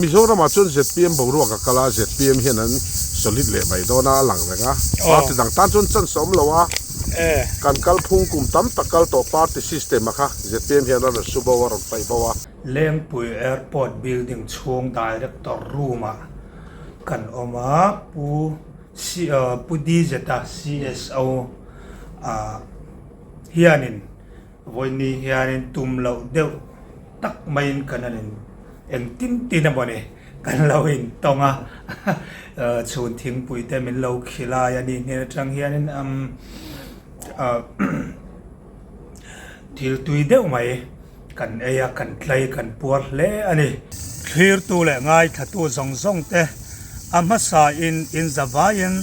Mizoramah chuan zpm boruak a kal a, zpm hian an solid leh mai dawn a, a lang reng a. Party dang tan chuan chance a awm lo a, kan kalphung kum tam tak kal tawh party system a kha zpm hian a rawn su bo a, rawn paih bo a. Lengpui Airport building chhung Director room-ah kan awm a, Pu Pu Dizeta CSO hianin Vawiini hianin tum loh deuh tak maiin kan han in engtin tin emaw ni kan lo in tawng a, chhun thingpui te min lo khilai a ni hnen atang hianin thil tui deuh mai kan ei a, kan tlai kan puar hle a ni. Thlirtu leh ngaithlatu zawng zawng te a hmasa in inzavaiin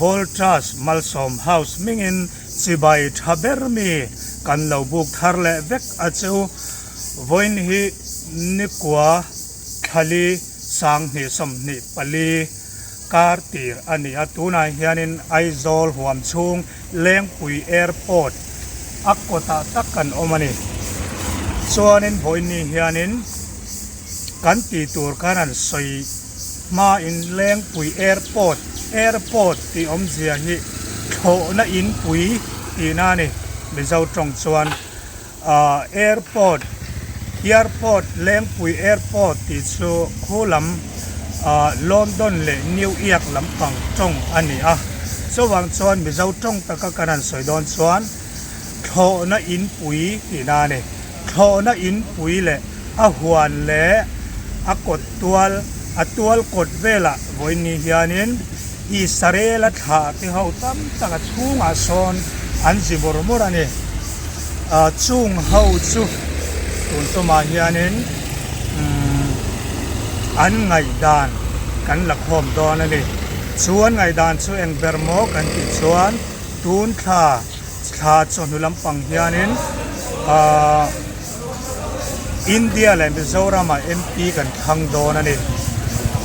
Voltrust Malsawm House hmingin Chibai tha ber mi kan lo buk thar leh vek a chu. Vawiin hi nikua thlali 2024 kar tir a ni a, tunah hianin Aizawl huam chhung Lengpui Airport a kawtah tak kan awm a ni. Chuanin vawiin ni hianin kan tih tur khan an sawi hmain Lengpui Airport, Airport tih awmzia hi thlawhna inpui tihna a ni. Mizo tawng chuan ahh Airport, Airport, Lengpui Airport tih chu khu lam ahh London leh New York lampang tawng a ni a. Chuvang chuan Mizo tawng taka kan han sawi dawn chuan thlawhna inpui tihna a ni. Thlawhna inpui leh a huan leh a kawt tual, a tual kawt velah vawiin hianin Israel-a thlah te ho tam tak a chhungah sawn an zi mur mur a ni. Chung ho chu tun tumah hianin an ngaihdan kan la khawm dawn a ni. Chu an ngaihdan chu eng ber maw kan tih chuan tun thla Thla chawhnu lampang hianin ahh India leh Mizoramah MP kan thlang dawn a ni.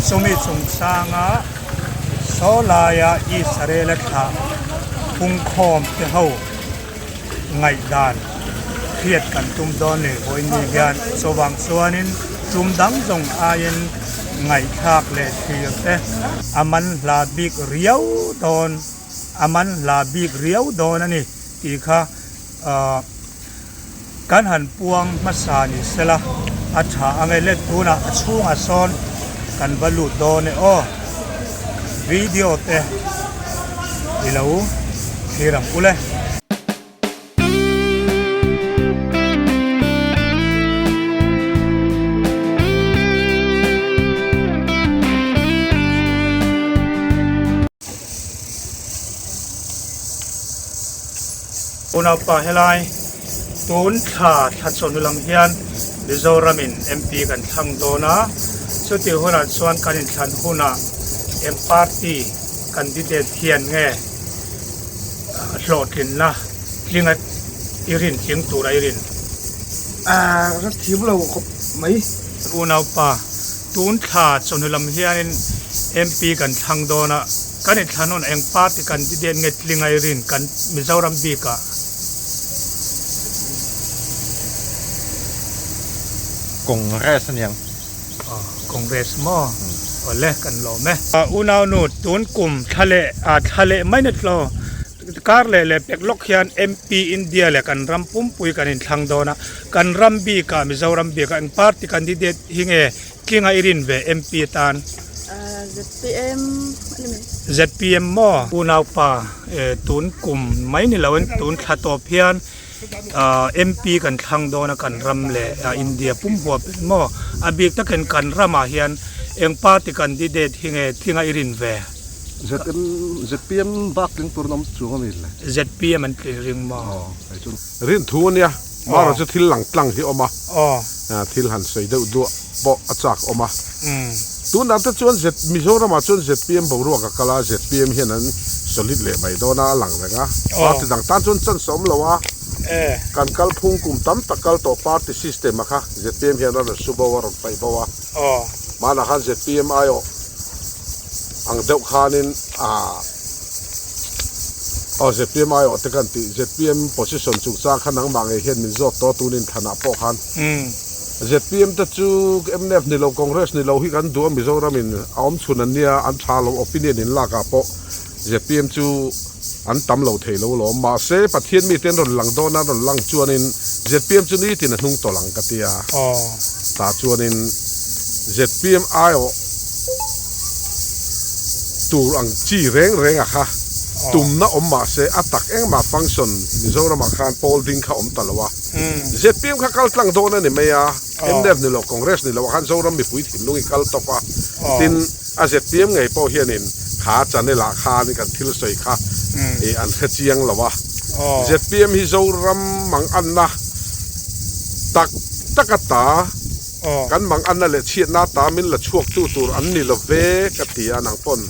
Chumi chungchanga saw laia Israel-a thlah pungkhawm te ho ngaihdan hriat kan tum dawn ni vawiin hian. Chuvang chuanin tum dang zawng aiin ngaihthlak leh thlir te a man hla bik riau dawn. A man hla bik riau dawn a ni tih kha kan han puang hmasa ni sela a tha ang e. Let tunah a chhungah sawn kan va lut dawn e aw. Video te i lo thlir ang ule. Unaupa helai tun thla thla chawhnu lam hian Mizoramin MP kan thlang dawn a, chutih hunah chuan kan inthlan hunah eng party candidate hian nge hlawhtlinna tlinga i rin tling tura i rin? Ahh ka thiam lo khawp mai. Unaupa, tun thla chawhnu lam hianin MP kan thlang dawn a, kan inthlan hun eng party candidate nge tlinga i rin kan Mizoram bikah? Congress aniang. Congress maw? Awle kan lawm e. Unau nu tun kum thla leh ah thla leh mai na tlo kar leh leh pek lawk hian MP India leh kan ram pumpui kan inthlang dawn a, kan ram bik ah Mizoram bik ah eng party candidate hi nge tlinga i rin ve MP atan? ZPM a ni mai. ZPM maw? Unau pa tun kum mai ni lo in tun thla tawp hian MP kan thlang dawn a kan ram leh India pum huap in maw a bik takin kan ramah hian eng party candidate hi nge tlinga i rin ve? ZM ZPM bak tling tur an awm chuang a mi le? ZPM an tling ring maw? Aw hei chu. Rin thu a nia, Mara chu thil lang tlang hi awm a, thil han sawi deuh duah pawh a chak awm a. Tunah te chuan Z Mizoramah chuan zpm boruak a kal a, zpm hian an solid leh mai dawn a, a lang reng a. Party dang tan chuan chance a awm lo a, kan kalphung kum tam tak kal tawh party system a kha zpm hian a rawn su bo a, rawn paih bo a. Hmanah khan zpm aiawh ang deuh khanin aah aw zpm aiawh te kan tih zpm position chungchang kha nangmah ngei hian min zawt tawh a, tun inthlanah pawh khan. Zpm te chu mnf ni lo Congress ni lo hi kan duh a Mizoram in a awm chhun an nia an tha lo opinion in lak ah pawh zpm chu an tam lo thei lo lawm mahse Pathian mi te an rawn lang dawn a an rawn lang chuan in zpm chu nitin a hnung tawlh ang ka tia tah chuan in zpm aiawh tur ang chi reng reng a kha tumna awm mahse a tak engmah function Mizoram ah khan pawl ding kha awm ta lo a. Zpm kha kal tlang dawn a ni mai a, mnf ni lo Congress ni lo ah khan Zoram mipui thinlung i kal tawp a, tin a zpm ngei pawh hianin kha channel ah khan kan thil sawi kha ih an hre chiang lo a, zpm hi Zoram mang anna tak tak a ta, kan mang anna leh chhiatna ta min la chhuak tu tur an ni lo ve ka ti a nang pawn.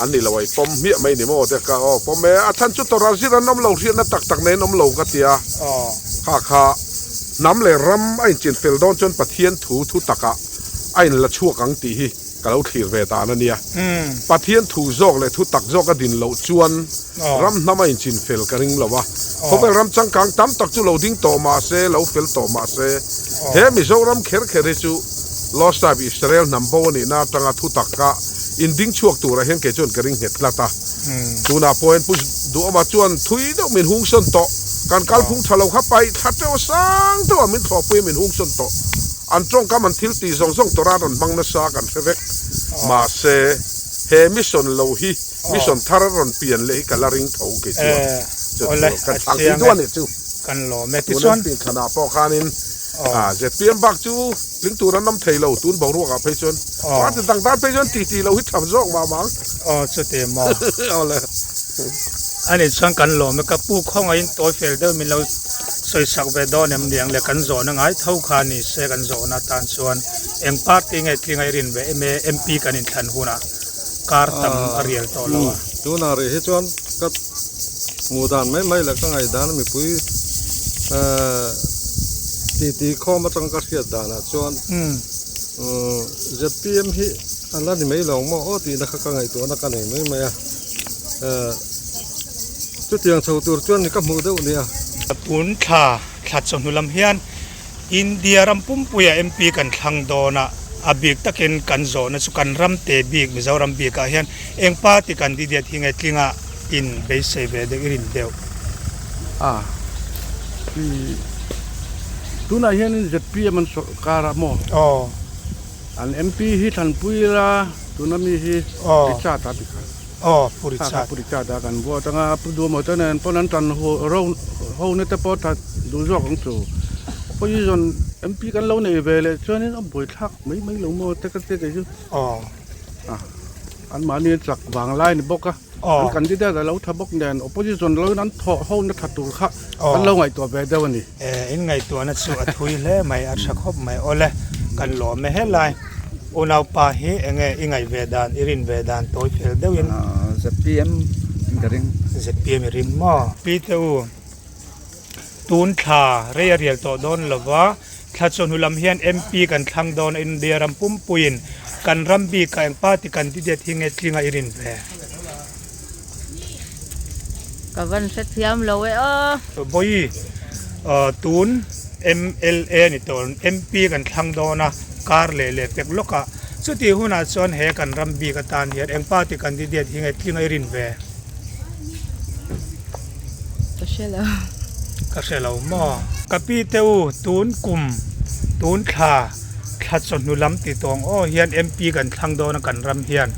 An ni lo a i pawm hmiah mai ni maw te ka aw pawm e a chhan chu tawrh zir an awm lo hriatna tak tak nei an awm lo ka ti a kha kha hnam leh ram a inchin fel dawn chuan Pathian thu thu takah a in la chhuak ang tih hi ka lo thlir ve dan a nia Pathian thu zawk leh thu tak zawk a din loh chuan ram hnam a inchin fel ka ring lo a khawvel ram changkang tam tak chu lo ding tawh mah se lo fel tawh mah se he Mizoram kher kher hi chu Lost Tribe Israel hnam bo a nihna atanga thu taka inding chhuak turah hian kei chuan ka ring nghet tlat a. Tunah pawh hian Pu Duhawma chuan thui deuh min hungsawn tawh. Kan kalphung tha lo kha paih thla teuh sang deuhah min thlawhpui a min hungsawn tawh. An tawngkam an thil tih zawng zawng tawra rawn hmang nasa kan hre vek. Mahse, he mission lo hi mission thar rawn pian leh hi ka la ring tho kei chuan. Chu chu kan chhang tih duh a nih chu. Tun an pianthlanah pawh khanin ZPM bak chu tling tur an awm thei lo tun boruakah phei chuan party dang tan phei chuan tih tih loh hi tha zawk mah mah ang. Aw chuti maw. Awle. Ani chuan kan lawm e ka pu khawngaihin tawi fel deuh min lo sawi sak ve dawn em niang le kan zawhna ngai tho kha ni se kan zawhna atan chuan eng party nge tlinga i rin ve em e MP kan inthlan hunah kar tam a rial tawh lo a. Tunah rih hi chuan ka hmuh dan mai mai leh ka ngaihdan a mipui titi khawm atang ka hriat danah chuan zpm hi a la ni mai lo maw aw tihna kha ka ngaihtuahna ka nei mai mai a chutiang chho tur chuan ka hmuh deuh nia. Tun thla thla chawhnu lam hian India ram pumpuia MP kan thlang dawn a, a bik takin kan zawhna chu kan ram te bik Mizoram bikah hian eng party candidate hi nge tlinga in beisei ve deuh i rin deuh? A, i tunah hianin zpm an sawrkar a maw? Aw. An MP hi thlanpui ila tuna mi hi Richard a ti kha. Aw, Pu Richard. Pu Richard a kan buat anga Pu Duhawma te nen pawn an tan ro ho na te pawh that duh zawk ang chu. Opposition MP kan lo nei ve leh chuanin a buaithlak mai mai lo maw te ka tia kei chu. Aw. An mahni an chak vang lai ni bawk a. An candidate a lo tha bawk nen opposition lo in an thawh ho na tha tur kha kan lo ngaihtuah ve deuh a ni. In ngaihtuahna chu a thui hle mai, a tha khawp mai. Awle, kan lawm e helai unaupa hi enge i ngaih ve dan, i rin ve dan tawi fel deuhin. Zpm in ka ring. Zpm i ring maw? Pi te u, tun thla rei a rial tawh dawn lova, Thla chawhnu lam hian MP kan thlang dawn a, India ram pumpuiin kan ram bikah eng party candidate hi nge tlinga i rin ve? Ka van hrethiam lo e aw. Vawi tun mla ni tawh MP kan thlang dawn a, kar leh leh pek lawkah chutih hunah chuan he kan ram bik atan hian eng party candidate hi nge tlinga i rin ve? Ka hre lo. Ka hre lo maw? Ka pi te u, tun kum, tun thla, thla chawhnu lam ti tawng aw hian MP kan thlang dawn a kan ram hian.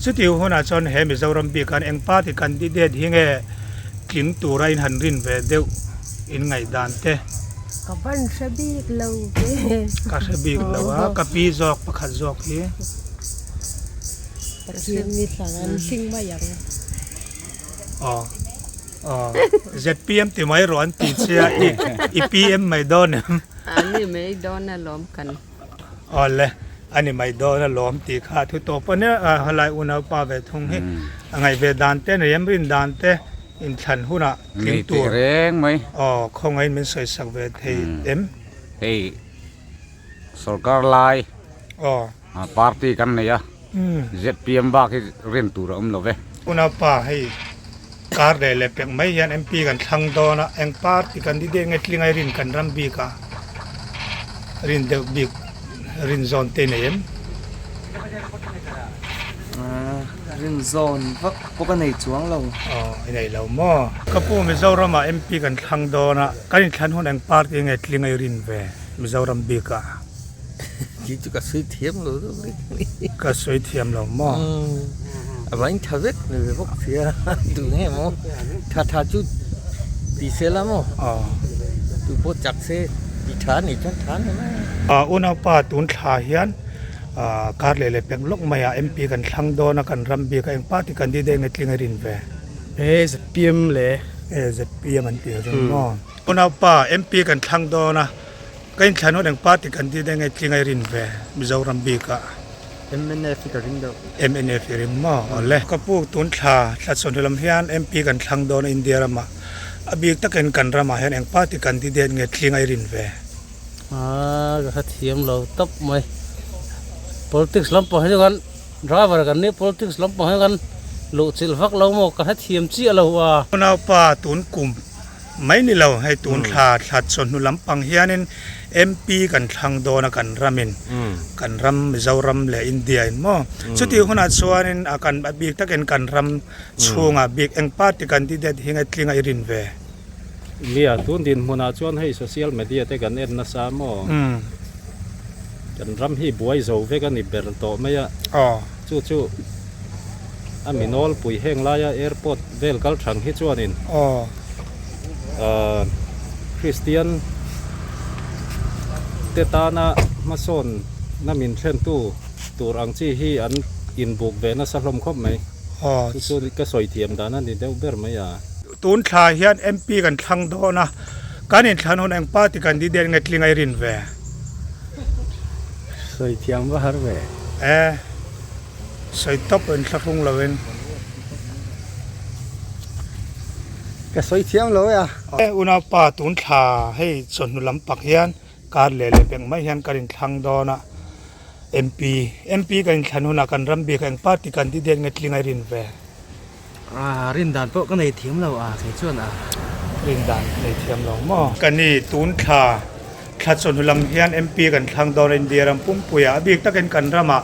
Chuti hunah chuan he Mizoram bik khan eng party candidate hi nge tling tura in han rin ve deuh in ngaihdan te? Ka van hre bik lo ve. Ka hre bik lo a, ka pi zawk pakhat zawk hi. Pathian ni thlang an hling mai ang. Aw aw zpm ti mai rawh an ti che a i i pm mai dawn em? A ni mai dawn alawm kan. Aw le a ni mai dawn alawm tih kha thu tawp a nia helai unaupa ve thung hi a ngaih ve dan te nei em rin dan te inthlan hunah tling tur reng mai. Aw khawngaihin min sawisak ve thei em? Hei sorkar lai. Aw. Party kan nei a, zpm bak hi rin tur a awm lo ve. Unaupa hei kar leh leh pek mai hian MP kan thlang dawn a, eng party candidate nge tlingai rin kan ram bik a? Rin deuh bik rin zawn te nei em? Rin zawn vak pawh ka nei chuang lo. Aw i nei lo maw? Ka pu Mizoram ah MP kan thlang dawn a, kan inthlan hun eng party nge tling a i rin ve Mizoram bik ah? Khi chu ka sawi thiam lo deuh vek a ni. Ka sawi thiam lo maw? A vain tha vek ni ve bawk sia duh nge maw? Tha tha chu ti se la maw? Tu pawh chak se ti tha a nih chuan tha a ni mai a. Unaupa tun thla hian kar leh leh pek lawk mai ah MP kan thlang dawn a kan ram bik a eng party candidate nge tling a rin ve? E zpm le. E zpm an ti reng maw? Unaupa MP kan thlang dawn a. Ka inthlan hun eng party kan tih daih nge tling a i rin ve Mizoram bik ah. Mnf hi ka ring deuh. Mnf i ring maw? Awle. Ka pu tun thla thla chawhnu lam hian MP kan thlang dawn a India ramah a bik takin kan ramah hian eng party candidate nge tling a i rin ve? Aa ka hrethiam lo tawp mai. Politics lampang hi chu kan driver kan nia politics lampang hi kan luhchilh vak lo maw ka hrethiam chiah lo a. Unaupa tun kum Mai ni lo, hei tun thla thla chawhnu lampang hianin MP kan thlang dawn a kan ramin, kan ram Mizoram leh India in maw. Chutih hunah chuanin a kan a bik takin kan ram chhungah bik eng party candidate hi nge tlinga i rin ve? Nia, tun dinhmunah chuan hei social media te kan en nasa maw? Kan ram hi buai zo vek a ni ber tawh mai a. Chu chu a mi nawlpui heng laia airport vel kal thang hi chuanin Kristian te tana hmasawn na min thlentu tur ang chi hi an inbuk ve nasa hlawm khawp mai. Chu chu ka sawi thiam dan a ni deuh ber mai a. Tun thla hian MP kan thlang dawn a, kan inthlan hun eng party candidate nge tling a i rin ve? Sawi thiam va har ve. E, sawi tawp in thlahrung lo in. Ka sawi thiam lo e a. E, unaupa tun thla hei chawhnu lam pak hian kar leh leh beng mai hian kan inthlang dawn a, MP, MP kan inthlan hunah kan ram bik eng party candidate nge tling a i rin ve? A rin dan pawh ka nei thiam lo a kei chuan a. Rin dan nei thiam lo maw? Ka ni tun thla thla chawhnu lam hian MP kan thlang dawn a India ram pumpui ah a bik takin kan ramah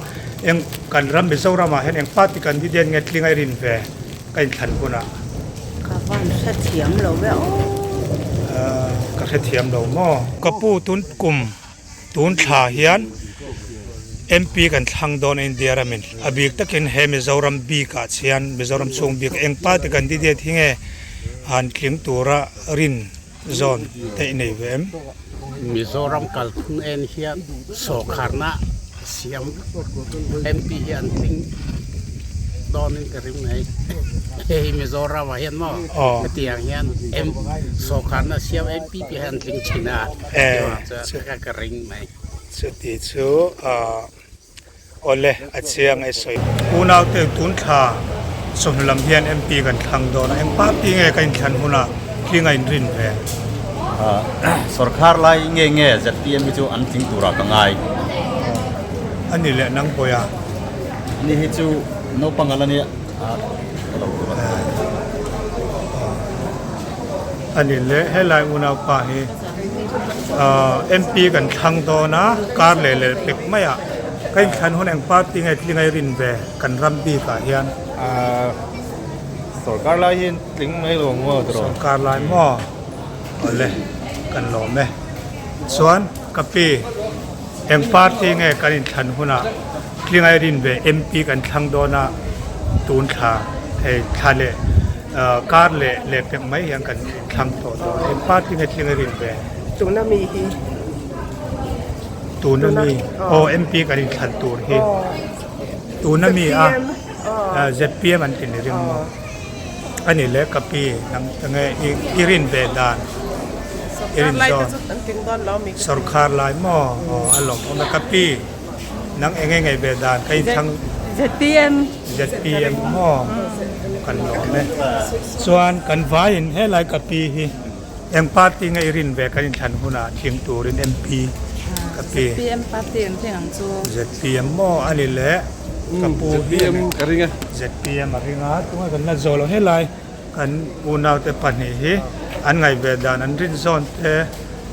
eng kan ram Mizoram ah hian eng party candidate nge tling a i rin ve ka inthlan hunah. Ka van hre thiam lo ve aw. Ka hre thiam lo maw? Ka pu tun kum Tun thla hian MP kan thlang dawn a India ramin a bik takin he Mizoram bikah chian Mizoram chhung bik eng party candidate hi nge han tling tura rin zawn te i nei ve em? Mizoram kalphung en hian sawrkharna siam MP hi an tling dawnin ka ring mai. Hei hi Mizoram ah hian maw hetiang hian sawrkharna siam MP te hi an tling thin a. Ka ring mai. Chuti chu awle a chiang e sawi. Unaute tun thla chawhnu lam hian MP kan thlang dawn a, eng party nge ka inthlan hunah tling a inrin ve? Sorkar lai nge nge ZPM hi chu an tling turah ka ngai. A ni leh nang pawih a. Ani hi chu naupang a la nia a lo tur a. A ni le, helai unaupa hi MP kan thlang dawn a, kar leh leh pek mai ah ka inthlan hun eng party nge tling a i rin ve kan ram bik ah hian. Sorkar lai hi tling mai lo maw tiraw? Sorkar lai maw? Awle, kan lawm e. Chuan ka pi, eng party nge kan inthlan hunah tling a i rin ve MP kan thlang dawn a tun thla hei thla leh Kar leh leh pek mai hian kan thlang tawh dawn. Eng party nge tling a rin ve? Tuna mi hi. Tuna mi. Aw MP kan inthlan tur hi. Tuna mi a. ZPM an ti ni ring maw? Ani leh ka pi nang enge i rin ve dan. I rin zawn. Sorkar lai maw? Aw a lawmawm e ka pi. Nang enge ngei ve dan ka inthlang. ZPM. ZPM maw kan lawm e. Chuan kan vaiin helai ka pi hi eng party nge i rin ve kan inthlan hunah thing turin MP ka pi. ZPM party an thleng ang chu. ZPM maw a ni le ka pu hi. ZPM ka ring e. ZPM a ring a tunge kan la zawh lo helai kan unaute pahnih hi an ngaih ve dan an rin zawn te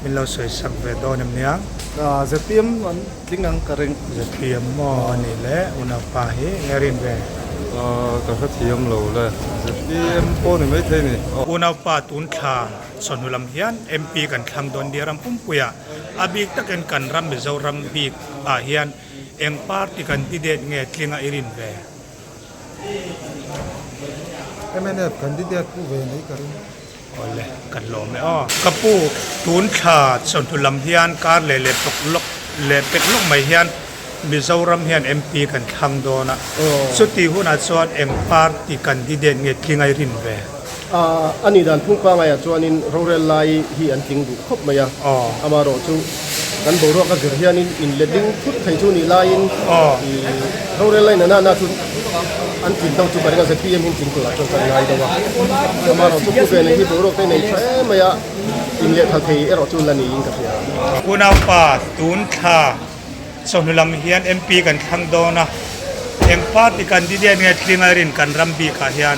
min lo sawi sak ve dawn em nia. ZPM an tling ang ka ring. ZPM maw a nih le unaupa hi nge rin ve? Ka hrethiam lo le. ZPM pawh ni maithei ni. Unaupa tun thla chawhnu lam hian MP kan thlang dawn nia ram pumpuiah a bik takin kan ram Mizoram bik ah hian eng party candidate nge tlinga i rin ve? Mnf candidate pu ve mai ka ring. Awle, kan lawm e aw. Ka pu, tun thla chawhnu lam hian kar leh leh pawk lawk leh pek lawk mai hian Mizoram hian MP kan thlang dawn a, chuti hunah chuan eng party candidate nge tling a i rin ve? A nih dan phung pangaiah chuanin rorel lai hi an tling duh khawp mai a, amaherawh chu kan boruak a zir hianin inletling thut thei chu nih laiin rorel lain a nana chu an tlin deuh chu ka ring a, zpm hi tling turah chuan kan ngai deuh a, amaherawh chu pu Vena hi boruak te nei tha em mai a, inlehthal thei erawh chu la niin ka hria. Unaupa tun thla Chawhnu lam hian MP kan thlang dawn a, eng party candidate nge tling a rin kan ram bikah hian?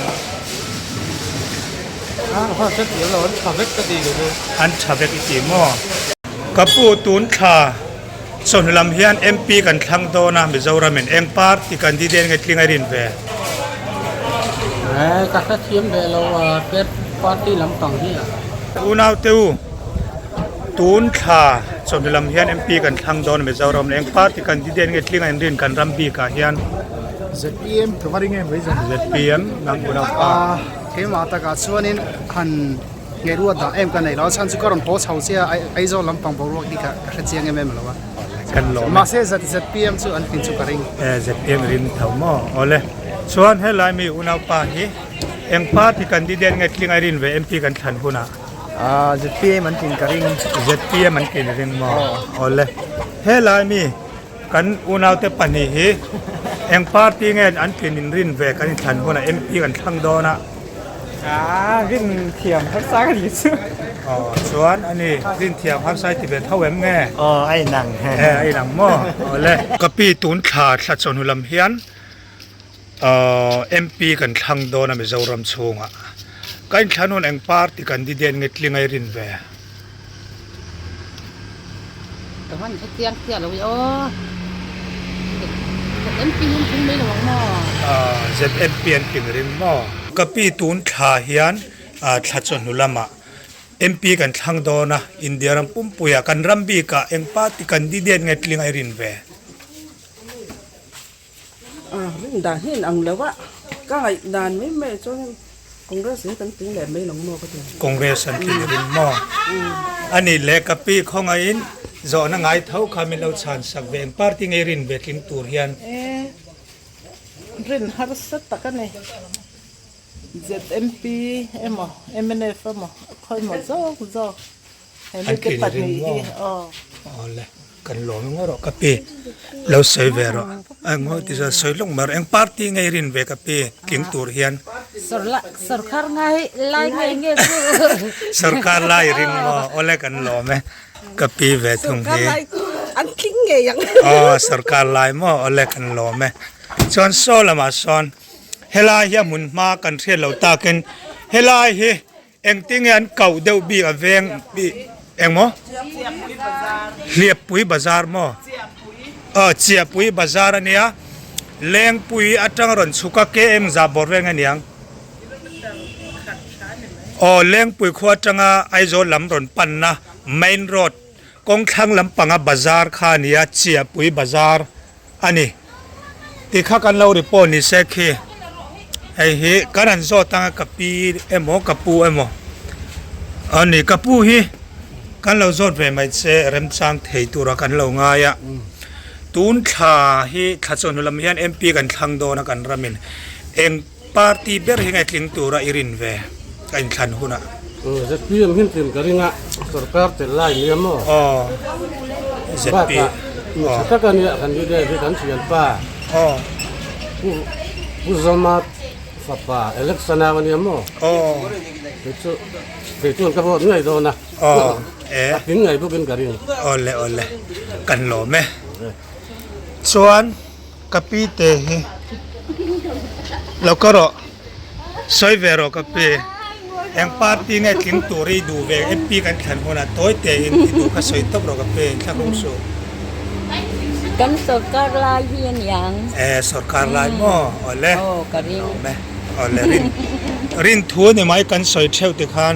An tha vek i ti maw? Ka pu tun thla chawhnu lam hian MP kan thlang dawn a Mizoramin eng party candidate nge tling a rin ve? Ka hrethiam ve lo a party lampang hi a. Unaute u. Tun thla chawhnu lam hian MP kan thlang dawn a Mizoram leh eng party candidate nge tling a inrin kan ram bikah hian. ZPM ka va ring em mai zawng. ZPM nang unau pa. Keimah takah chuanin han ngei ruat dah em ka nei lo a chhan chu ka rawn haw chho chiah a Aizawl lampang boruak hi ka hre chiang em em lo a. Kan lawm e. Mahse ZPM chu an tlin chu ka ring. E ZPM rin tho maw? Awle. Chuan helai mi unaupa hi eng party candidate nge tling a rin ve MP kan thlan hunah? Ah ZPM an tlin ka ring. ZPM an tlin ring maw? Awle. Helai mi kan unaute pahnih hi eng party nge an tlin in rin ve kan inthlan hunah MP kan thlang dawn a. Ah rin thiam harsa ka ni chu. Aw chuan ani rin thiam harsa i ti ve tho em nge? Aw a inang. E a inang maw? Awle. Ka pi tun thla thla chawhnu lam hian MP kan thlang dawn a Mizoram chhungah. Ka inthlan hun eng party candidate nge tling a i rin ve? Ka van hre chiang chiah lo i aw. ZMP hi an tling mai lo ang maw? ZMP an tling ring maw? Ka pi tun thla hian thla chawhnu lamah MP kan thlang dawn a, India ram pumpuiah kan ram bikah eng party candidate nge tling a i rin ve? Rin dan hi in ang lo a, ka ngaih dan mai mai ah chuan Congress hi kan tling leh mai lo maw ka ti. Congress an tling rin maw? A nih leh ka pi khawngaihin zawhna ngai tho kha min lo chhan sak ve, eng party nge rin ve tling tur hian? E, rin harsa tak a ni. ZMP emaw mnf emaw khawi maw zawk zawk. An tlin ring maw? Awle kan lawm emaw rawh ka pi lo sawi ve rawh engaw ti chuan sawi lawk mai rawh eng party nge i rin ve ka pi tling tur hian Sorkar ngai lai nge nge chu Sorkar lai i ring maw awle kan lawm e ka pi ve thung hi an tling ngei ang aw sorkar lai maw awle kan lawm e chuan saw lamah sawn helai hi a hmun hma kan hriat loh takin helai hi Engtinge an koh deuh bik a veng bik engmaw? Hliappui bazar maw? Aw Chiahpui bazar a nia, Lengpui atanga rawn chhuk a KM za bawr vel nge niang? Aw Lengpui khua atanga Aizawl lam rawn panna main road kawng thlang lampanga bazar kha a nia Chiahpui bazar. a ni tikha kan lo report ni se khi hei hi kan han zawt anga ka pi emaw ka pu emaw a ni ka pu hi kan lo zawt ve mai che remchang thei tura kan lo ngai a tun thla hi thla chawhnu lam hian M P kan thlang dawn a kan ramin eng party ber hi nge tling tura i rin ve ka inthlan hunah. ZPM hi tlin ka ring a, sorkar tel lai nia maw? Aw, ZP. Bakah mi tha tak a nia kan leader hi kan thianpa. Aw. Pu Pu Zoma fapa election a nia maw? Aw. Kei chu kei chuan ka vote ngei dawn a. Aw, e. A tling ngei bawkin ka ring. Awle awle, kan lawm e. Chuan. Ka pi te hi lo ka rawh sawi ve rawh ka pi. Eng party nge tling tur i duh ve MP kan thlan hunah tawi tein i duh kha sawi tawp rawh ka pe inthlahrung suh. Kan sorkar lai hi a niang. E sorkar lai maw awle. Aw ka ring. Awm e awle rin rin thu ni mai kan sawi theuh ti khan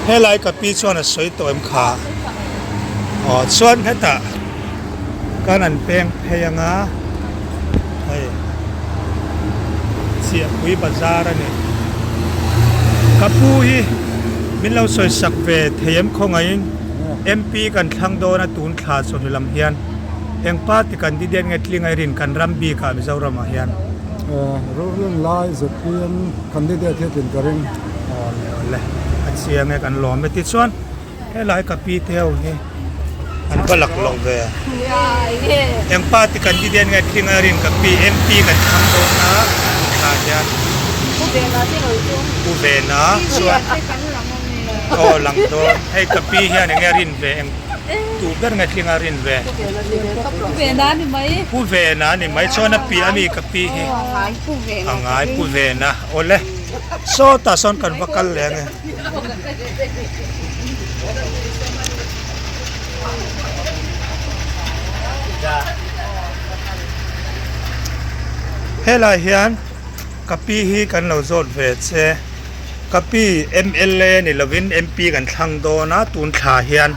helai ka pi chuan a sawi tawh em kha aw chuan hetah kan an peng phei anga hei Chiahpui bazar a ni. Ka pu hi min lo sawi sak ve thei em khawngaihin MP kan thlang dawn a tun thla chawhnu lam hian eng party candidate nge tling a i rin kan ram bik ah Mizoram ah hian. Ruling lai ZPM candidate hi a tlin ka ring. Awle awle a chiang e kan lawm e tichuan Helai ka pi te ho hi an va lak lo ve. Eng party candidate nge tling a rin ka pi MP kan thlang dawn a tah hian Pu Vena chuan aw lang dawn hei ka pi hian enge a rin ve eng tu ber nge tling a rin ve Pu Vena ni mai Pu Vena ni mai chuan a pi a mi ka pi hi a ngai Pu Vena awle sawtah sawn kan va kal leh ange. Helai hian ka pi hi kan lo zawt ve che ka pi mla ni lovin mp kan thlang dawn a tun thla hian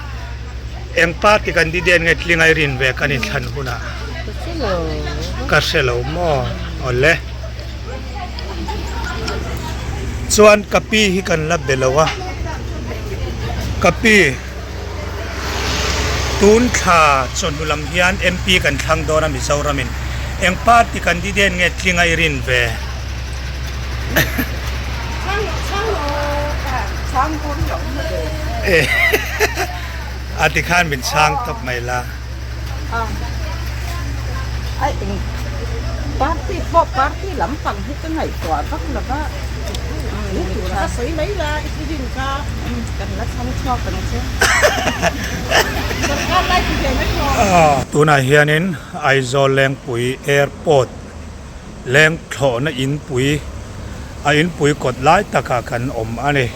eng party candidate nge tling a i rin ve kan inthlan hunah ka hre lo maw awle. Chuan ka pi hi kan la be lo a, ka pi tun thla chawhnu lam hian MP kan thlang dawn a Mizoram in eng party candidate nge tling a i rin ve? A tikhan min chhang tawp mai la. A eng party pawh party lampang hi ka ngaihtuah vak lo va ka sawi mai la i thu rin kha kan la chhang chhuak ang che sorkar lai ti ve mai maw. Tunah hianin Aizawl Lengpui Airport leng thlawhna inpui a inpui kawt lai takah kan awm a ni.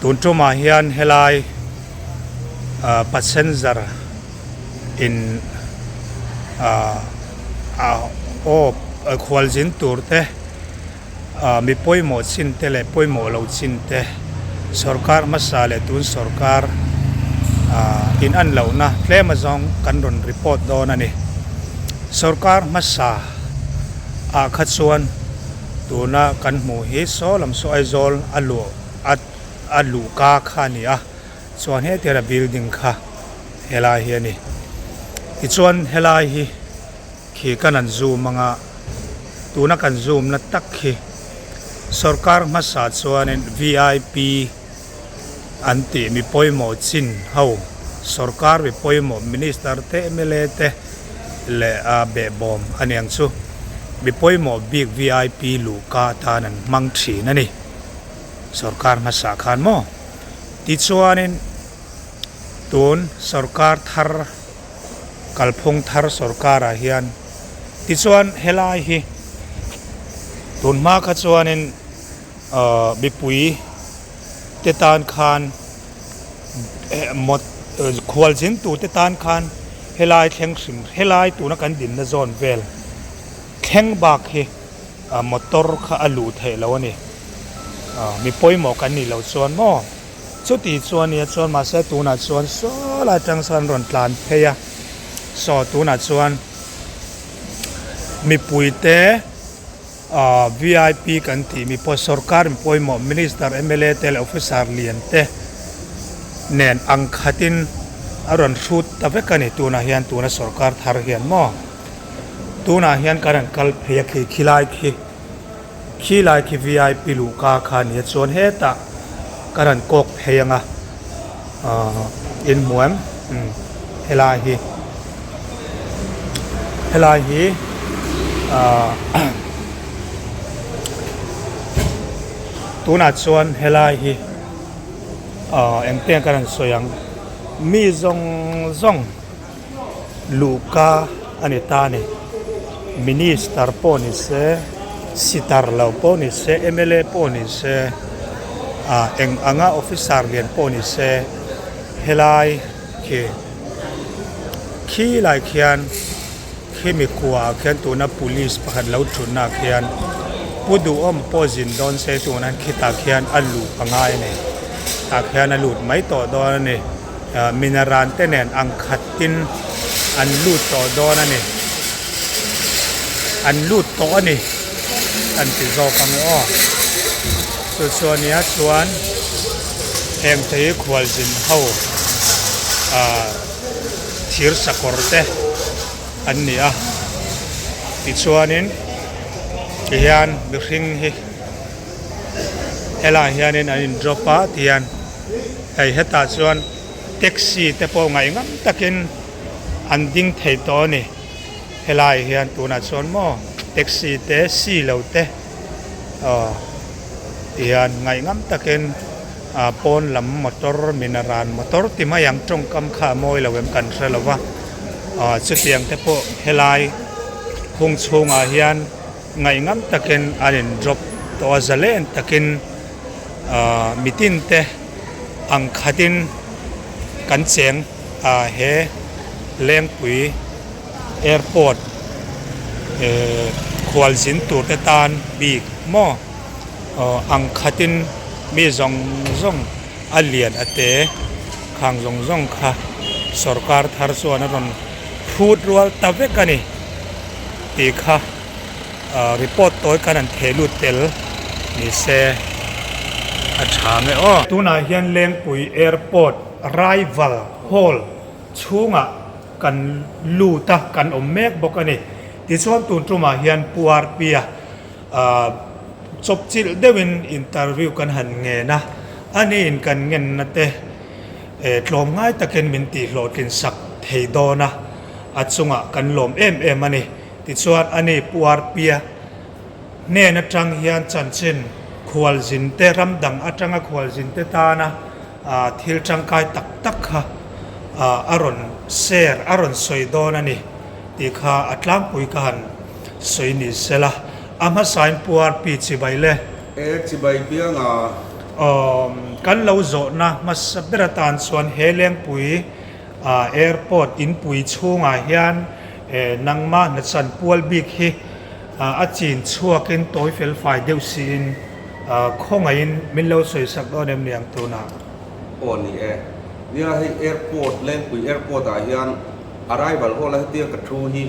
Tun tumah hian helai passenger in ah aw khualzin tur te mi pawimawh chin te leh pawimawh lo chin te sorkar hmasa leh tun sorkar in an lohna tlem azawng kan rawn report dawn a ni. Sorkar hmasa ah kha chuan tuna kan hmuh hi saw lam saw Aizawl a luah. a a luhka kha a ni a chuan hetiang a building kha helai hi a ni tichuan helai hi khi kan han zoom anga tuna kan zoom na tak hi sorkar hmasa chuanin v i p an tih mi pawimawh chin ho sorkar mi pawimawh minister te m l a te leh a behbawm a niang chu mi pawimawh bik v i p luhka atan an hmang thin a ni. Sorkar hmasa khan maw? Tichuanin tun sorkar thar kalphung thar sorkarah hian tichuan helai hi tun hma kha chuanin ahh mipui te tan khan khualzin tute tan khan helai thleng hrim helai tuna kan dinna zawn vel thleng bak hi. Motor kha a luh theih loh a ni. Mi pawimawh kan nih loh chuan maw? Chuti chuan nia chuan mahse tunah chuan saw lai atang sawn an rawn tlan phei a. Saw tunah chuan mipuite vip kan tih mi pawh sorkar mi pawimawh minister mla te leh officer lian te nen ang khatin a rawn hrut ta vek a ni tunah hian tuna sorkar thar hian maw? Tunah hian kan han kal phei a khi khilai khi khilai khi vip luhka kha a ni a chuan hetah kan han kawk phei ang a ahh in hmu em umm helai hi helai hi ahh tunah chuan helai hi ahh engtiang kan han sawi ang mi zawng zawng. Luhka a ni ta a ni. Minister pawh ni se, Sitar lo pawh ni se, mla pawh ni se, ah eng anga officer lian pawh ni se helai khi khi lai khian khimi kua ah khian tuna police pakhat lo thutna ah khian pu duhawm pawh zin dawn se tuna khitah khian a luh a ngai a ni tah khian a lut mai tawh dawn a ni ah minaran te nen ang khatin an lut tawh dawn a ni an lut tawh a ni an ti zawk ang e aw chu chu a nia chuan heng te hi khualzin ho ah thir sakawr te an ni a tichuanin tihian mihring hi helaiah hianin an in drop a tihian hei hetah chuan taxi te pawh ngaihngam takin an ding thei tawh a ni helaiah hian tunah chuan maw taxi te si lo te aw tihian ngaihngam takin ah pawn lam motor minaran motor ti mai ang tawngkam kha a mawi lo em kan hre lo va ah chutiang te pawh helai hung chhungah hian ngaihngam takin an in drop tawh a zalen takin ah mitin te ang khatin kan cheng ah he lengpui airport eh khualzin tur te tan bik maw. Aw ang khatin mi zawng zawng a lian a te khang zawng zawng kha sawrkar thar chuan a rawn phut rual ta vek a ni tih kha ah report tawi khan an theh lut tel ni se a tha nge aw. Tunah hian Lengpui Airport Arrival Hall chhungah kan lut a kan awm mek bawk a ni. Tichuan tun tumah hian Pu Arpia Ahh chawpchilh deuhin interview kan han ngen a, aniin kan ngenna te eh tlawmngai takin min tihhlawhtlin sak thei dawn a, a chungah kan lawm em em a ni. Tichuan ani Pu Arpia hnen atang hian chanchin khualzin te ram dang atanga khualzin te tana ah thil tangkai tak tak kha ah a rawn share a rawn sawi dawn a ni tih kha a tlangpui ka han Sawi ni sela, a hmasain puar pi chibai le. E chibai piang a. Awm, kan lo zawhna hmasa ber atan chuan he Lengpui Airport inpui chhungah hian nangmah hnachan pual bik hi a chin chhuakin tawi fel fai deuh siin khawngaihin min lo sawi sak dawn em ni ang tunah? Aw ni e. Nia hei Airport, Lengpui Airport ah hian arrival hall a hetia ka thu hi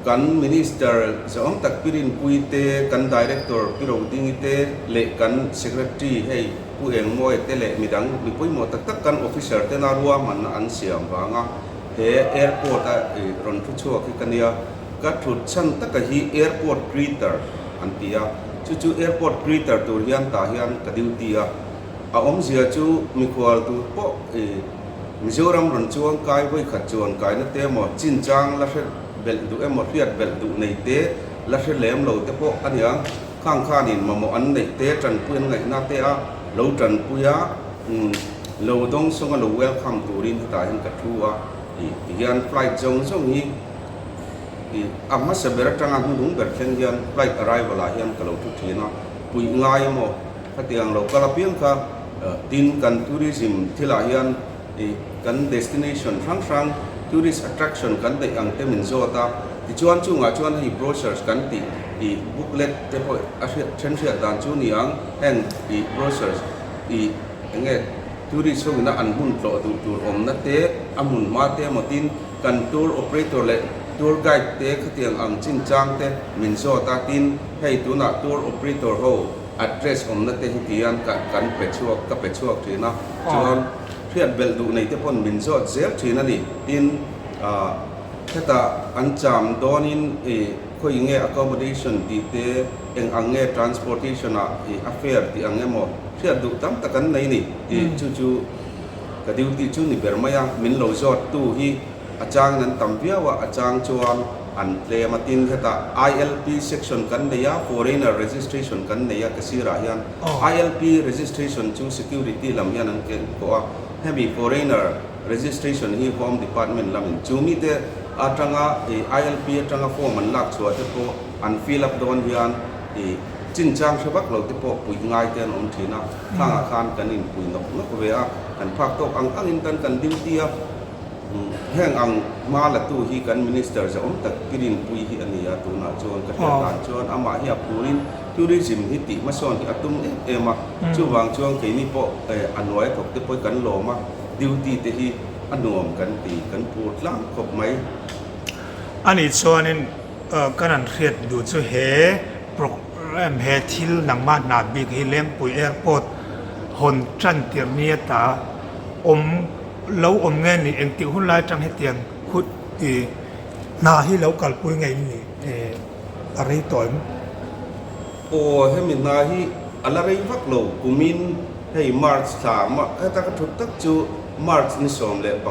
Kan Minister zahawm tak Pi Rinpuii te, kan Director Pi Rodingi te leh kan Secretary hei Pu Engmawia te leh midang mi pawimawh tak tak kan officer tena ruahmanna an siam vanga he airport a rawn thu chhuak hi ka nia. Ka thut chhan taka hi airport greeter an ti a, chu chu airport greeter tur hian tah hian ka duty a, a awmzia chu mikhual tur pawh i Mizoram rawn chuang kai vawikhat chuan kaina te emaw chinchang la hre belh duh emaw hriat belh duh nei te la hre lem lo te pawh a niang. Khang khanin mamawh an neih te tanpui an ngaihna te a lo tanpui a, lo dawng sawnga lo welcome turin hetah hian ka thu a, ti hian flight zawng zawng hi a hmasa ber atanga hnuhnung ber thleng hian flight arrival ah hian ka lo thu thin a, puih ngai emaw Khatiang lo kal apiang kha tin kan tourism thilah hian ih kan destination hrang hrang tourist attraction kan neih ang te min zawt a, tichuan chungah chuan hei brochures kan tih ih booklet te pawh a hriat then hriat dan chu ni ang heng ih brochures ih eng nge tourist ho ina an hmun tlawh duh tur awmna te a hmun hma te emaw tin kan tour operator leh tour guide te khatiang ang chinchang te min zawt a, tin hei tunah tour operator ho Address awmna te hi tian ka kan pe chhuak ka pe chhuak thin a, chuan hriat belh duh nei te pawn min zawt zel thin a ni. Tin, ah hetah an cham dawnin ih khawi nge accommodation tih te, eng ang nge transportation ah ih a fare tih ang emaw hriat duh tam tak an nei ni tih chu chu ka duty chu ni ber mai a, min lo zawt tu hi A changin an tam viau a, a chang chuan an tlem a. Tin, hetah ILP section kan nei a, foreigner registration kan nei a ka sirah hian. ILP registration chu security lam hian an ken pawh a, hemi foreigner registration hi home department lamin chu mite atanga ILP atanga form an lak chhuah te pawh an fill up dawn hian. I chinchang hre vak lo te pawh puih ngai te an awm thin a, khangah khan kan inpui nawk nawk ve a, kan phak tawk ang angin kan kan duty a. Heng ang hma latu hi kan Minister zahawm tak Pirinpui hi a ni a, tunah chuan ka hriat dan chuan amah hi a phurin tourism hi tih hmasawn hi a tum em em a, chuvang chuan keini pawh a hnuai a thawk te pawh hi kan lawm a, duty te hi a nuam kan ti, kan phur tlang khawp mai. Ani chuanin kan an hriat duh chu he program he thil nangmah hna bik hi Lengpui Airport hawn tan tir ni ata awm lo awm nge ni engtik hun lai atang hetiang khut i hna hi lo kalpui ngei ni a rei tawh em? Aw hemi hna hi a la rei vak lo kumin hei March thla heta ka thut tak chu March ni 15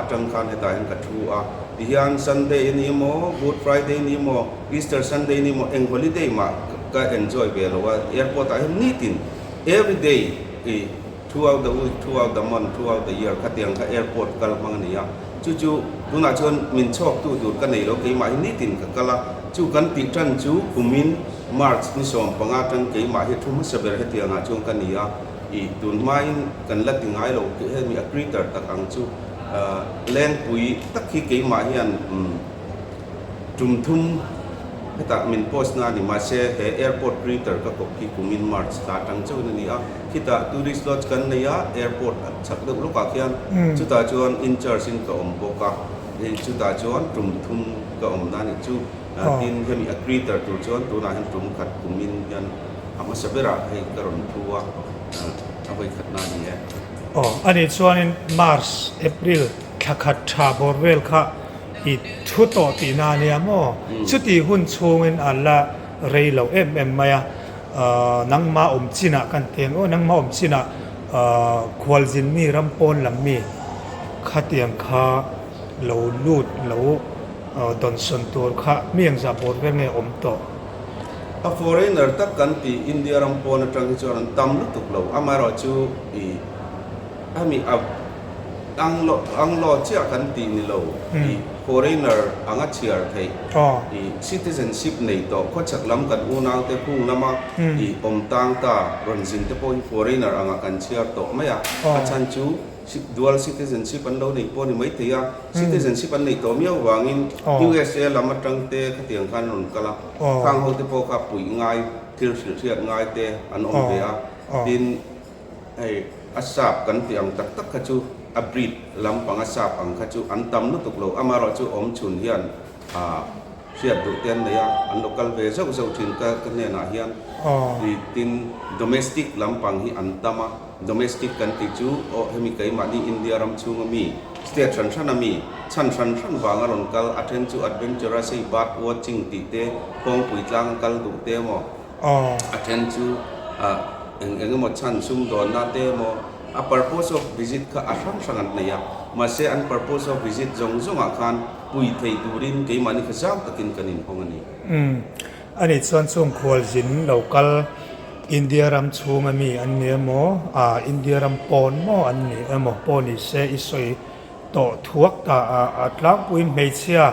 atang khan hetah hian ka thu a tihian Sunday a ni emaw Good Friday a ni emaw Easter Sunday a ni emaw eng holiday mah ka enjoy ve lo a airport ah hian nitin everyday i Throughout the week, throughout the month, throughout the year khatiang kha airport kal hmang a ni a. Chu chu tunah chuan min chhawktu tur ka nei lo, keimah hi nitin ka kal a. Chu kan tih tan chu kumin March ni 15 tang keimah hi thu hmasa ber hetiangah chuan ka ni a. Ih tun hmain kan la ti ngai lo, hemi a greeter tak ang chu lengpui tak hi keimah hian Tum thum hetah min post na a ni mahse he airport greeter ka kawp hi kumin March thla atang chauhin a ni a, khitah tourist lodge kan nei a, airport a chhak deuh lawkah khian chutah chuan in charge in ka awm bawk a, hei chutah chuan tum thum ka awm na a nih chu, tin hemi a greeter tur chuan tunah hian tum khat kumin hian a hmasa berah hei ka rawn thu a, a vawi khat na a ni e. Aw, ani chuanin March, April thla khat tha bawr vel kha I thu tawh tihna a nia maw? Chuti hun chhungin a la rei lo em em mai a, nangmah awm chinah kan ti ang aw, nangmah awm chinah khualzin mi ram pawn lam mi khatiang kha lo lut lo dawnsawn tur kha mi engzah bawr vel nge awm tawh? A foreigner tak kan tih India ram pawn atang hi chuan an tam lutuk lo, amaherawhchu i hemi a. Anglo Anglo chiah kan tih ni lo i foreigner anga chhiar theih i citizenship nei tawh khawchhak lam kan unau te hung lama i awm tang ta rawn zin te pawh hi foreigner anga kan chhiar tawh mai a, a chhan chu dual citizenship an lo nei pawh ni mai thei a, citizenship an neih tawh miau vangin USA lam atang te khatiang khan an rawn kal a, khang ho te pawh kha puih ngai thil hrilh hriat ngai te an awm ve a, tin. Hei a sap kan tih ang tak tak kha chu a breed lampang a sap ang kha chu an tam lutuk lo, amaherawhchu awm chhun hian ah hriat duh te an nei a, an lo kal ve zauh zauh thin ka ka hnenah hian i tin domestic lampang hi an tam a, domestic kan tih chu aw hemi keimahni India ram chhunga mi state hran hran a mi chhan hran hran vanga rawn kal a then chu adventure a sei bird watching tih te kawngpui tlanga kal duh te emaw A then chu eng eng emaw chhan sumdawnna te emaw a purpose of visit kha a hrang hrang an nei a, mahse an purpose of visit zawng zawngah khan pui thei turin keimahni kha zau takin kan inhawng a ni. Umm, ani chuan chung khualzin lo kal India ram chhunga mi an ni emaw, ah India ram pawn maw an ni emaw pawh ni se i sawi tawh thuak ta a, a tlangpuiin hmeichhia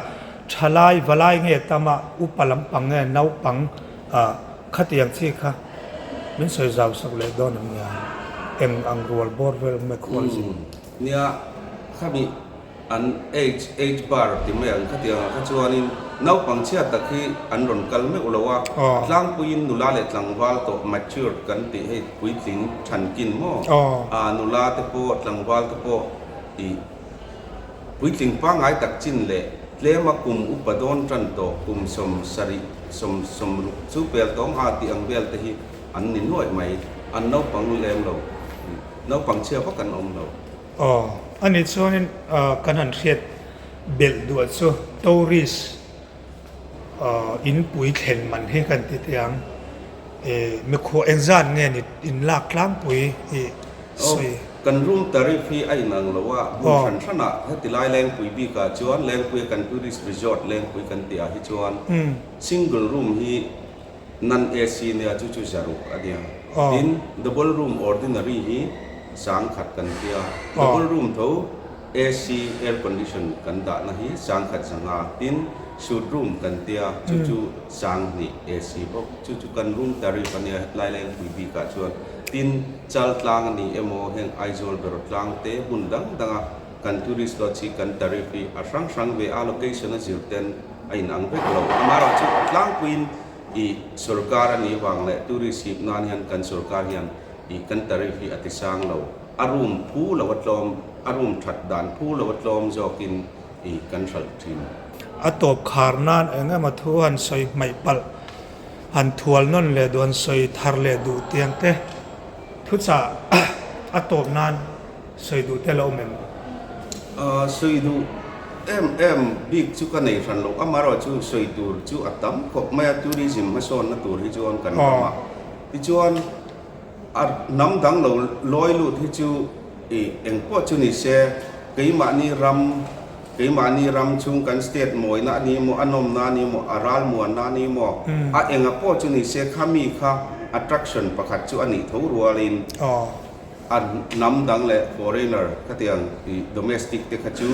thalai valai nge tama upa lampang nge naupang Ah, khatiang chi kha min sawi zau sak leh dawn ang nia, eng ang rual bawr vel me khual zin. Umm, nia, khami an age, age bar ti mai ang khatiang ah kha chuanin naupang chhia tak hi an rawn kal meuh lo a, tlangpuiin nula leh tlangval tawh matured kan tih hei puitling thankin maw, ah nula te pawh tlangval te pawh ih Puitling pangngai tak chin leh tlema kum upa dawn tan tawh kum 70, 60 chu pel tawng a tih ang vel te hi an ni nuaih mai. An naupang lem lo. Naupang chhia vak an awm lo. Aw, ani chuanin kan han hriat belh duah chu tourist inpui thlen man hi kan ti teh ang. Mikhua engzat nge ni inlak tlangpui i sawi? Kan room tariff hi a inang lo a, hmun hran hranah heti lai Lengpui bikah chuan Lengpuia kan tourist resort Lengpui kan tih ah hi chuan single room hi non AC nia chu chu 600 a nia. Tin, double room ordinary hi 1000 kan tia, double room tho AC air condition kan dahna hi 1100. Tin. Suite room kan tia, chu chu 2000 AC bawk. Chu chu kan room tariff a nia hetlai Lengpui bikah chuan. Tin, Chaltlang a ni emaw heng Aizawl Berawtlang te hmun dang danga kan tourist lodge hi kan tariff hi a hrang hrang ve a, location a zir ten a inang vek lo. Amaherawhchu a tlangpuiin i sorkar a nih vang leh tourist hip nan hian kan sorkar hian i kan tariff hi a ti sang lo. A room phu lo a tlawm, a room that dan phu lo a tlawm zawkin i kan hralh thin. A tawp khar nan eng emaw thu han sawi hmaih palh, han thual nawn leh duh, han sawi thar leh duh tiang te thuchah a tawp nan sawi duh te lo awm em? Sawi duh em em bik chu ka nei hran lo, amaherawhchu sawi tur chu a tam khawp mai a, tourism hmasawnna tur hi chuan kan ram a, tichuan A hnam dang lo lawi lut hi chu i eng pawh chu ni se, keimahni ram, keimahni ram chhung kan state mawina a ni maw, a nawmna a ni maw, a ralmuanna a ni maw, a enga pawh chu ni se kha mi kha attraction pakhat chu a nih tho rualin a hnam dang leh foreigner khatiang i domestic te kha chu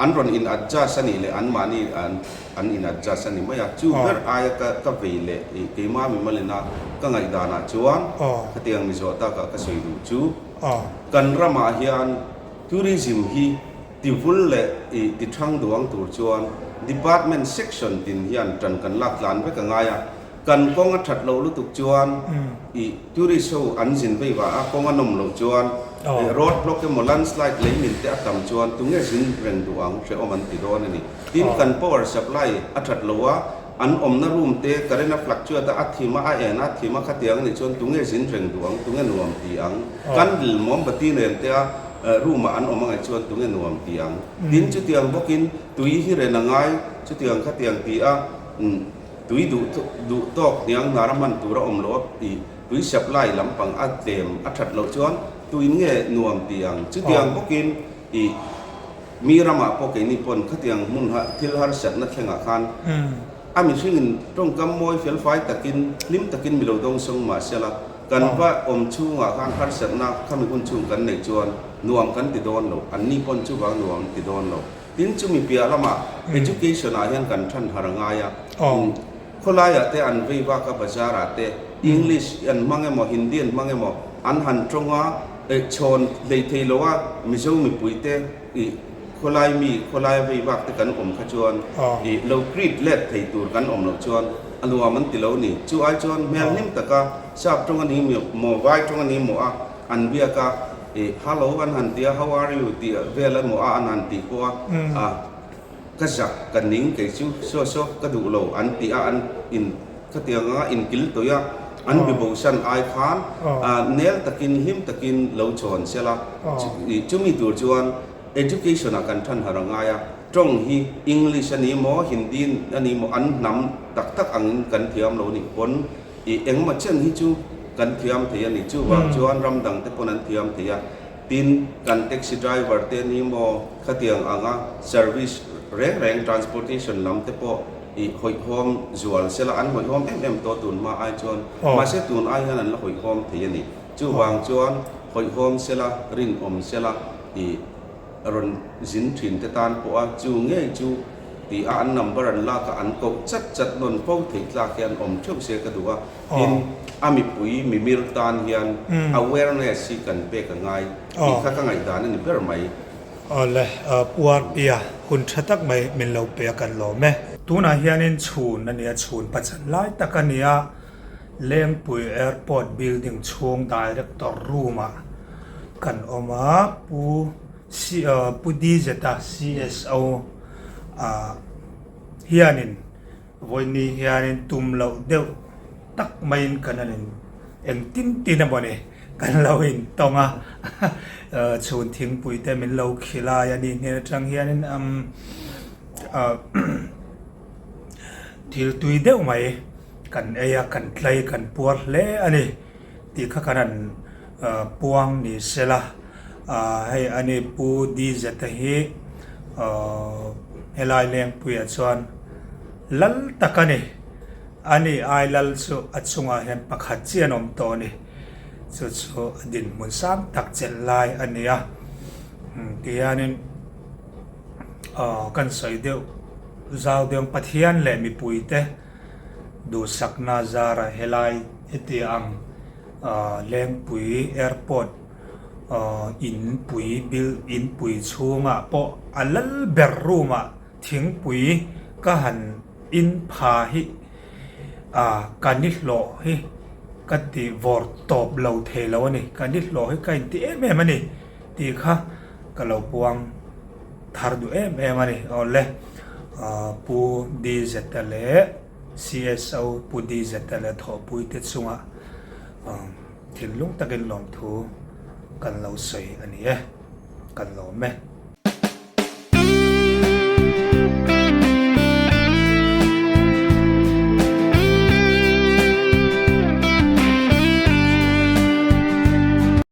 an rawn in adjust a nih leh anmahni an an in adjust a ni mai a, chu ber aia ka ka vei leh i keimah mimalina ka ngaihdanah chuan khatiang mi zawh takah ka sawi duh chu kan ramah hian tourism hi tivul leh i ti thang duang tur chuan department section tin hian tan kan lak tlan vek a ngai a, kan kawng a that loh lutuk chuan i tourist ho an zin vei vah a, kawng a nawm loh chuan road block emaw landslide lei min te a tam chuan tunge zin reng duh ang hrehawm an ti dawn a ni. Tin, kan power supply a that lo a, an awmna room te current a fluctuate a, a thim a, a en a, thim a khatiang a nih chuan tunge zin reng duh ang, tunge nuam ti ang. Candle mawmbati nen te a room ah an awm angaih chuan tunge nuam ti ang. Tin, chutiang bawkin tui hi ren a ngai, chutiang khatiang ti a, tui duh duh tawk hniang hnar a hman tur a awm loh a, ih tui supply lampang a tlem a that loh chuan tuin nge nuam ti ang. Chutiang bawkin ih. Mi ramah pawh keini pawn khatiang hmun thil harsatna thlengah khan a mihringin tawngkam mawi felfai takin hlim takin mi lo dawng sawng mah sela, kan va awm chhungah khan harsatna khami hun chhung kan neih chuan nuam kan ti dawn lo, anni pawn chuvang nuam an ti dawn lo. Tin, chumi piah lamah education ah hian kan than har a ngai a, khawlaiah te an vei vak a, bazar ah te English an hmang emaw Hindi an hmang emaw an han tawng a, Chhawn hlei thei lo a Mizo mipui te i khawlai mi khawlai a vei vak te kan awm kha chuan i lo greet let thei tur kan awm loh chuan a nuam an ti lo ni. Chu ai chuan hmel hlim taka sap tawng a ni maw vai tawng a ni maw a an biak a i hello an han ti a how are you tih vel a maw a an han tih pawh a a ka zak ka ning kei chu saw saw ka duh lo an ti a an in Khatiang anga inkil tawih a, an bi bosan ai khan nel takin hlim takin lo chhawn se la, chumi tur chuan education ah kan than har a ngai a, tawng hi English a ni maw Hindi a ni maw an hnam tak tak angin kan thiam lo nih pawn i engemaw chen hi chu kan thiam thei a ni, chuvang chuan ram dang te pawn an thiam thei a, tin kan taxi driver te ni maw khatiang anga service reng reng transportation lam te pawh I hawihhawm zual sela an hawihhawm em em tawh tun hma ai chuan mahse tun ai hian an la hawihhawm thei a ni. Chuvang chuan hawihhawm sela rinawm sela i rawn zin thin te tan pawh a chu ngei chu ti a an number an lak a an koh chat chat nawn fo theih tlak hian awm theuh se ka duh a. Tin, a mipui mimir tan hian awareness hi kan pek a ngai tih kha ka ngaihdan a ni ber mai. Awle, Puarpia hun tha tak mai min lo pe a kan lawm e. Tunah hianin chhun a ni a, chhun pachan lai tak a ni a, Lengpui Airport building chhung director room ah kan awm a, Pu Pu Dizeta CSO ah hianin Vawiini hianin tum loh deuh tak maiin kan han in engtin tin emaw ni kan lo in tawng a, chhun thingpui te min lo khilai a ni hnen atang hianin thil tui deuh mai kan ei a, kan tlai kan puar hle a ni tih kha kan han puang ni sela, hei a ni Pu Dizeta hi helai Lengpuiah chuan. Lal tak a ni. A ni ai lal chu a chungah hian pakhat chiah an awm tawh a ni. Chu chu a dinhmun sang tak chelh lai a ni a. Tihianin aw kan sawi deuh zau deuh ang Pathian leh mipuite duhsakna zara helai heti ang Lengpui Airport inpui build inpui chhungah pawh a lal ber room ah thingpui ka han in pha hi ka ni hlawh hi ka ti vawr tawp lo thei lo a ni ka ni hlawh hi ka inti em em a ni tih kha ka lo puang thar duh em em a ni awle Pu Dizeta leh CSO Pu Dizeta leh thawhpui te chungah thinlung takin lawmthu kan lo sawi a ni e kan lawm e.